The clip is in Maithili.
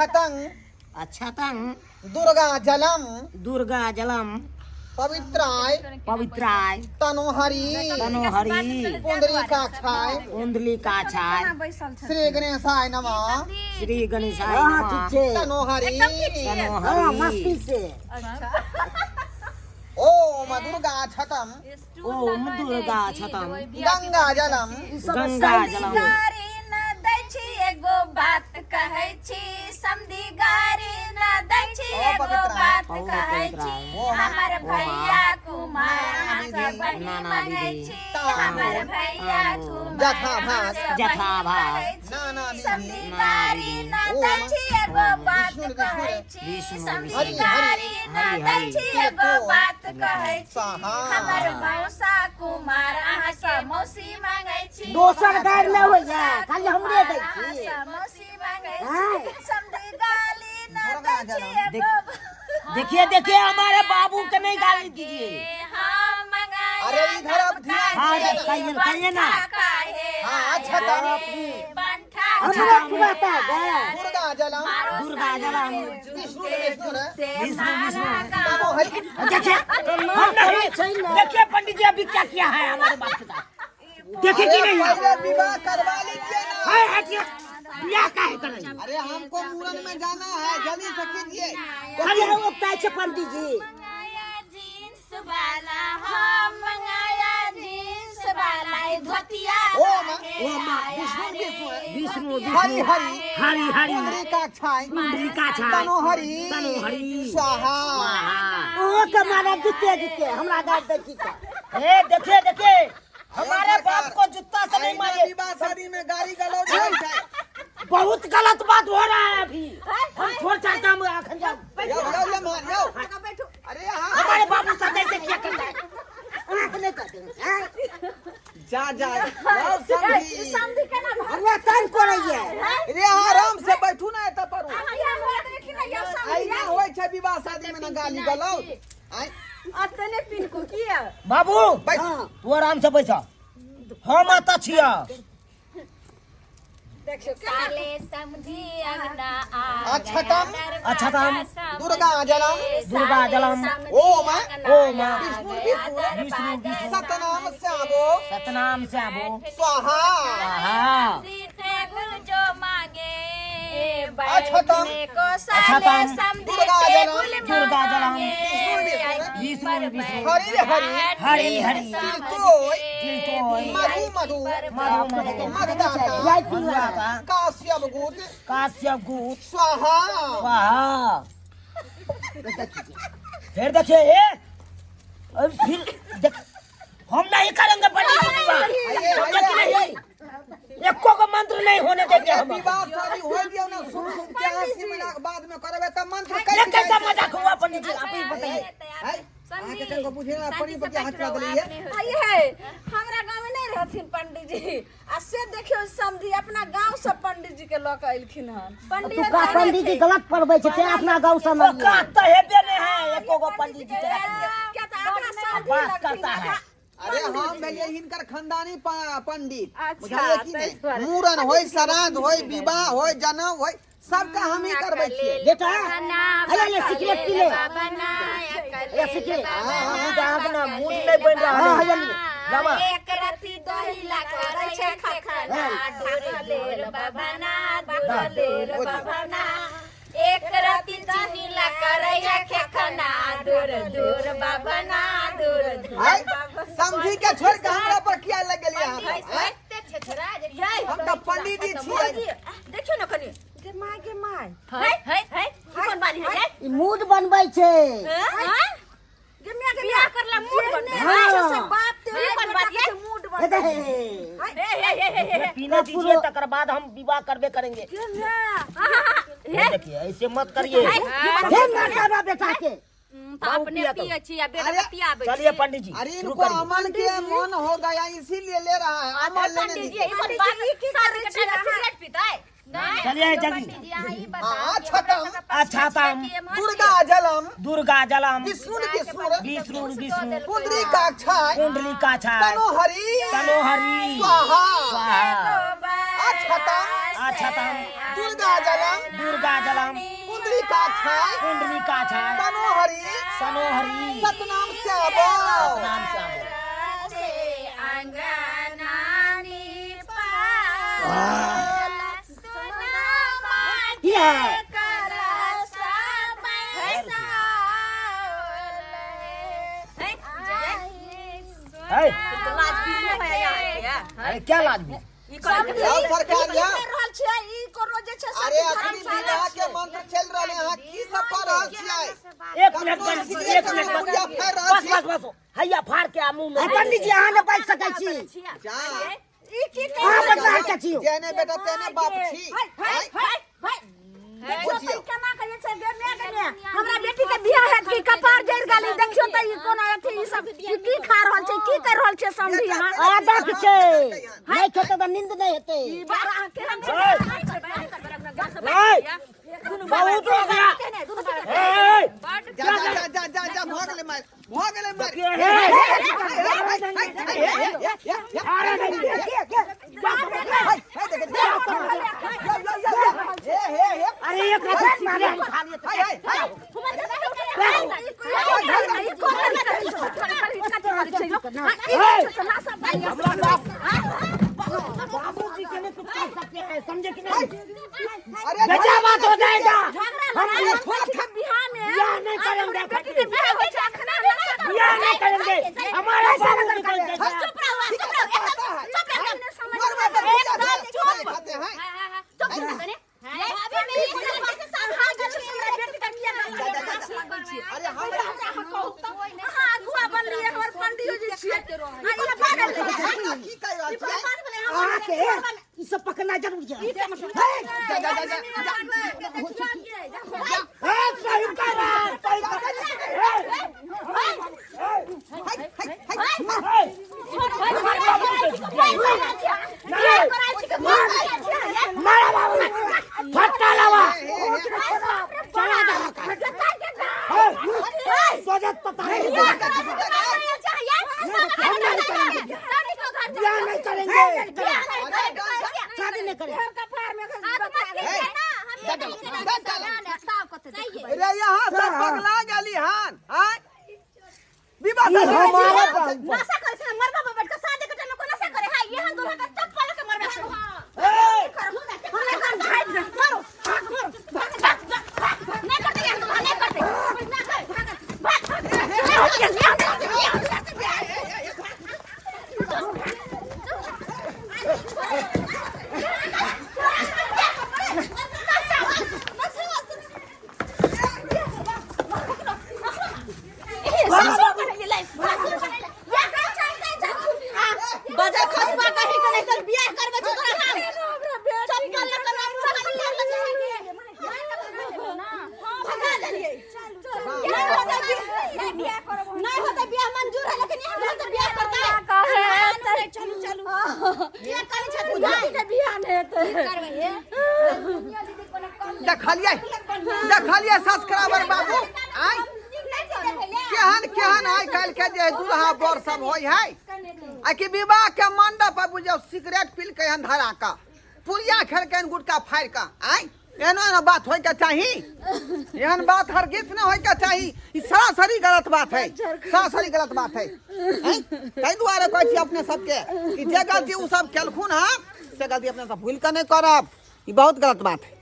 अक्षतं अक्षतं दुर्गा जलम दुर्गा जलम पवित्राय पवित्राय तनोहरि तनोहरि पुंडरीकाक्षाय कुंडली काछाय श्री गणेशाय नमः श्री गणेशाय हाँ नमः ठीक छै तनोहरि तनोहरि हाँ मस्ती से ओम दुर्गा छतम ओम दुर्गा छतम गंगा जलम ई सब गंगा स्टाइल जलम। छियै। गारी न दै छी एगो बात कहै छी समधी गारी न दै छी ओ एगो पवित्र बात ओ कहै पवित्र छी ओ हमर ओ भैया कुमार नाना अहाँसँ विधि। बहिन नाना मांगै विधि। छी ताम्बूल। हमर भैया कुमार जथा भास। अहाँसँ जथा बहिन भास। मांगै छी नाना विधि। समधी नाना गारी विधि। न ओ दै छी एगो ओ बात विष्णु, कहै विष्णु। छी विष्णु, समधी विष्णु। हरि, गारी न हरि, दै हरि। छी एगो बात कहै छी स्वाहा। हमर मौसा कुमार अहाँसँ मौसी मांगै छी दोसर गारि नहि होइए खाली हमरे दै छी अहाँसँ मौसी मांगै आँय। छी समधी गाली न दुर्गा दै छी जलम। एगो देखिए देखिए हमारे बाबू के नहीं गाली दीजिए हम मंगाया अरे इधर अब ध्यान हाँ, दीजिए ना। कहिए कहिए ना हाँ, अक्षतम। हमरे खुआता है दुर्गा जलम दुर्गा जलम विष्णु विष्णु विष्णु विष्णु तनोहरि देखिए हम नहीं देखिए पंडित जी अभी क्या किया है हमारे बाप के साथ देखे कि अरे नहीं पहले विवाह करवा लीजिए ना हाय हटिए बियाह काहे करेंगे अरे हमको मूड़न में जाना है जल्दी से कीजिए अरे ओकताइ छै पंडित जी मंगाया जींस वाला हम मंगाया जींस वाला ई धोतिया ओ माँ, ओ माँ, विष्णु विष्णु विष्णु हरि विष्णु हरि हरि हरि पुंडरीकाक्षाय पुंडरीकाक्षाय तनोहरि तनोहरि स्वाहा स्वाहा। ओहो के मारब जुत्ते जुत्ते हमरा गारि दै छी तऽ ए देखिए देखिए हमारे बाप को जूता से नहीं अहिना मारे विवाह शादी में गाड़ी गलौज होइ छै बहुत गलत बात हो रहा है अभी हम छोड़ चाहता हम आखन जाओ यौ यौ यौ मान यौ अरे हाँ हमारे बाबू साथ ऐसे क्या करता है अहाँके नहि कहते आँय? जा जा यौ समधी समधी केना हमरा तंग करैए रे अहाँ आराम से बैठू ना एतऽ पर देखी ना यौ समधी अहिना होइ छै विवाह शादी में ना गाली गलौज आँय अतने पिनको किया बाबू बैठ तू आराम से बैठा हम अतः छिया साले समधी अंगना आ अक्षतम अक्षतम दुर्गा जलम दुर्गा जलम ओम ओम विष्णु विष्णु विष्णु विष्णु सतनाम श्यामो सतनाम श्यामो स्वाहा स्वाहा टेबुल जो मांगे अक्षतम को साले अक्षतम समधी दुर्गा जलम टेबुल दुर्गा जलम विष्णु विष्णु विष्णु विष्णु हरि हरि हरि हरि तिलतोय तिलतोय मधु मधु मधु मधु मधुदाता VIP वाला मधुदाता काश्यप गुत काश्यप गुत स्वाहा स्वाहा फिर देखिए ये और फिर देख हम नहीं करेंगे पंडित जी विवाह समझे कि नहीं एको को मंत्र नहीं होने देंगे हम विवाह शादी हो दियो ना सुन सुन के हंसी मजाक बाद में करबे त मंत्र ये कटि कैसा जाइ छै। मजाक हुआ पंडित जी आप ही बताइए है अहाँके कनिको बुझे ना पंडित पर हाथ चला देलियै आई है हमरा गांव में नहीं रहथिन पंडित जी आ से देखियो समधी अपना गांव से पंडित जी के लऽ के एलखिन हन पंडित तू का पंडित जी गलत पढ़बै छै ते अपना गाँव से वो कहता है बे नहीं है एको को पंडित जी के क्या तऽ आधा समधी बात लगथिन करता है आधा अरे हम भेलियै हिनकर खानदानी पंडित अच्छा, बुझलियै कि ताहि नहि दुआरे। मूड़न होय श्राद्ध होय विवाह होय जनउ होय सबटा हमही करबै छियै बेटा अरे ले सिगरेट पी ले ले सिगरेट अहाँके ना मूड नहीं बन रहा हाँ, है हाँ, हाँ। लावा एक रति दही ला करै छै खखना दूर दूर बभना दूर दूर बभना एक रति चीनी ला करै खेखना दूर दूर बभना दूर दूर आँय, समझी के छोड़ के हमरा पर किया लग गेलियै अहाँ सब, आँय? हम तऽ पंडित जी छियै देखियौ ने कनि गे my गे my है है है कोन बानी है ई मूड बनबै छै गे my गे बियाह करला मूड बनबै हाँ। से बाप ते कोन बात ये मूड हे दे। हे हे हे हे हे पीने दीजिए तकर बाद हम विवाह करबे करेंगे गे my ये देखिए ऐसे मत करिए हे मारता बा बेटा के अपने पिए छी आ बेटा के पियाबै चलिए पंडित जी अरे शुरू इनको करिए अमन के मन हो गया इसीलिए ले रहा है अमन लेने पंडित जी दीजिए ई कोन बात शादी के टाइम सिगरेट पीतै चलिए जल्दी हाँ छतम अच्छा तम दुर्गा जलम दुर्गा जलम विष्णु विष्णु विष्णु विष्णु कुंदरी काक्षाय कुंडली का छाय तनोहरि तनोहरि स्वाहा स्वाहा अक्षतम अक्षतम दुर्गा जलम, दुर्गा जलम, कुंदरी का छाय, कुंडली का छाय, तनोहरी, सनोहरी, सतनाम श्यामो, सतनाम श्यामो। या है अरे क्या लाज भी जाओ सरकार जा। रहल छियै ई कोनो जे छै अरे अखनी विवाह के मंत्र चल रहले, अहाँ की सब पढ़ रहल छियै? एक मिनट बस, एक मिनट बस, पुड़िया फाड़ि रहल बस छी। बस बस, हैया फाड़ के आ मुंह में। पंडित जी, अहाँ नहि बाजि सकै छी। जा। ई की अहाँ बजला के छी। जेहने बेटा तेहने बाप छी। हाय हाय हाय, देखियौ बुझियौ। तऽ ई केना करै छै गे गे गे, हमरा बेटी के बियाह हैत कि कपार जरि गेल। देखियौ तऽ ई कोना अथी ई सब ई की खा रहल छै, की कर रहल छै समधी अहाँ? आदत छै, नहि खेतै तऽ नींद नहि हेतै। ई बाबा अहाँ केहन छै? नहीं, बहुत हो गया। ए, जा जा जा जा जा जा, भऽ गेलै मारि, भऽ गेलै मारि। ए, अरे नहीं, अरे एक रत्ती सिगरेट खा लिए। ई कोन तरीका छै? हमरा बाप बाबूजी के नहीं कुछ कर सकते हैं, समझे कि नहीं? अरे गजा बात हो जाएगा। झगड़ा लड़ाई होइ छै बियाह में। बियाह नहीं करेंगे। बेटी के बियाह होइ छै, अखना बियाह नहीं करेंगे, हमारा बाबूजी कर देगा। चुप रहो, चुप रहो, एकदम चुप रहो। खाते हैं। चुप रहो कने। अरे हमरा अगुआ बनलियै, हमर पंडियो जी छियै। की कहि रहल छियै? अहाँके ई सब पकड़ना जरूरी है। जा जा जा जा। ए, सही कर रहा है, सही कर रहा है। ए, मारा बाबू फट्टा लावा चला दे, सोजत पता है। बियाह नहीं करेंगे, शादी नहि करेंगे। अरे यहाँ सब पगला गेली हन आय विवाह ई हमारे बाप। नशा करे छै मरबा पर बैठ के, शादी के टाइम में कोई नशा करे है? यहाँ दूल्हा के चप्पल के मरबा छै। हमरा घर झाड़ि दे, मारो मारो, भाग भाग भाग। नहीं करते यहाँ दूल्हा, नहीं करते, ना कर, भाग भाग। बजा खसबा कहीं के नहीं, चल बियाह करबे छौ तोरा हम चप्पल लऽ के नाम भगा देलियै। नहीं होतै बियाह, नहीं होतै बियाह, मंजूर है, लेकिन यहाँ होतै बियाह करतै। चलू चलू, बियाह करै छथिन के बियाह नहि हेतै। देखलियै देखलियै सब्सक्राइबर बाबू, आय केहन केहन आइ काल्हि के जे दूल्हा बर सब होइ है आ कि विवाह के मंडप पर बुझियौ सिगरेट पी के एहन धरा कऽ पुड़िया खेलकै हन, गुटका फाड़ि कऽ। आय एहनो एहनो बात होय के चाही? एहन बात हरगिज नहि होय के चाही। ई सरासरी गलत बात है, सरासरी गलत बात है। हैं? ताहि दुआरे कहै छी अपने सबके कि जे गलती ओ सब केलखुन हँ से गलती अपने सब भूलि कऽ नहि करब। ई बहुत गलत बात है।